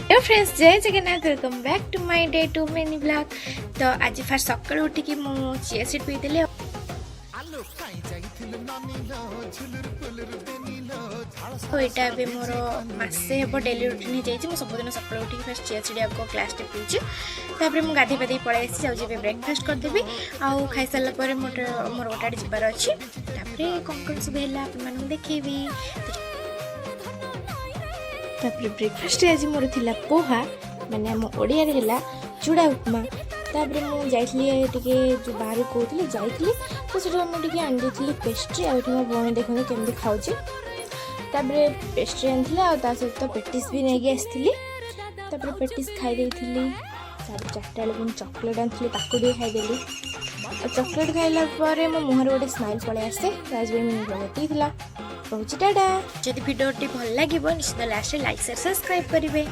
Hello friends, ଜୟ Jagannath. Welcome back to my day two mini vlog. ତ ଆଜି first ସକାଳୁ ଉଠିକି ମୁଁ ଚିଆ ସିଡ୍ ପିଇଦେଲି। ଆଲୋ, କାଇଁ ଯାଇଥିଲୁ ନାନୀଲୋ, ଝୁଲୁରୁ ପୁଲୁରୁ ବେନିଲୋ ଝାଳ? ଆଉ ଏଇଟା ଏବେ ମୋର ମାସେ ହେବ ଡେଲି ରୁଟିନ୍ ହେଇଯାଇଛି। ମୁଁ ସବୁଦିନ ସକାଳୁ ଉଠିକି ଫାର୍ଷ୍ଟ ଚିଆ ସିଡ୍ ଆଗ ଗ୍ଲାସ୍ଟେ ପିଉଛି। ତାପରେ ମୁଁ ଗାଧେଇ ପାଧେଇ ପଳେଇ ଆସିଛି। ଯାଉଛି ଏବେ ବ୍ରେକଫାଷ୍ଟ କରିଦେବି ଆଉ ଖାଇସାରିଲା ପରେ ମୋର ଗୋଟେ ଆଡ଼େ ଯିବାର ଅଛି। ତାପରେ କ'ଣ କ'ଣ ସବୁ ହେଲା, ଆପଣମାନଙ୍କୁ ଦେଖେଇବି। ତାପରେ ବ୍ରେକଫାଷ୍ଟରେ ଆଜି ମୋର ଥିଲା ପୋହା, ମାନେ ଆମ ଓଡ଼ିଆରେ ହେଲା ଚୁଡ଼ା ଉପମା। ତାପରେ ମୁଁ ଯାଇଥିଲି ଟିକେ, ଯେଉଁ ବାହାରକୁ କହୁଥିଲି ଯାଇଥିଲି, ତ ସେଠୁ ମୁଁ ଟିକେ ଆଣିଦେଇଥିଲି ପେଷ୍ଟ୍ରି। ଆଉ ଏଠି ମୋ ଭଉଣୀ ଦେଖନ୍ତୁ କେମିତି ଖାଉଛି। ତାପରେ ପେଷ୍ଟ୍ରି ଆଣିଥିଲା ଆଉ ତା ସହିତ ପେଟିସ୍ ବି ନେଇକି ଆସିଥିଲି। ତାପରେ ପେଟିସ୍ ଖାଇ ଦେଇଥିଲି। ତାପରେ 4ଟା ବେଳେ ପୁଣି ଚକୋଲେଟ୍ ଆଣିଥିଲି, ତାକୁ ଟିକେ ଖାଇଦେଲି। ଆଉ ଚକୋଲେଟ୍ ଖାଇଲା ପରେ ମୋ ମୁହଁରେ ଗୋଟେ ସ୍ମାଇଲ୍ ପଳେଇ ଆସେ। ତ ଆଜି ପାଇଁ ମିନି ବ୍ଲଗ୍ ଏତିକି ଥିଲା। ରହୁଛି, ଟାଟା। ଯଦି ଭିଡ଼ିଓଟି ଭଲ ଲାଗିବ, ନିଶ୍ଚିତ ଲାଷ୍ଟରେ ଲାଇକ୍, ସେୟାର, ସବସ୍କ୍ରାଇବ୍ କରିବେ।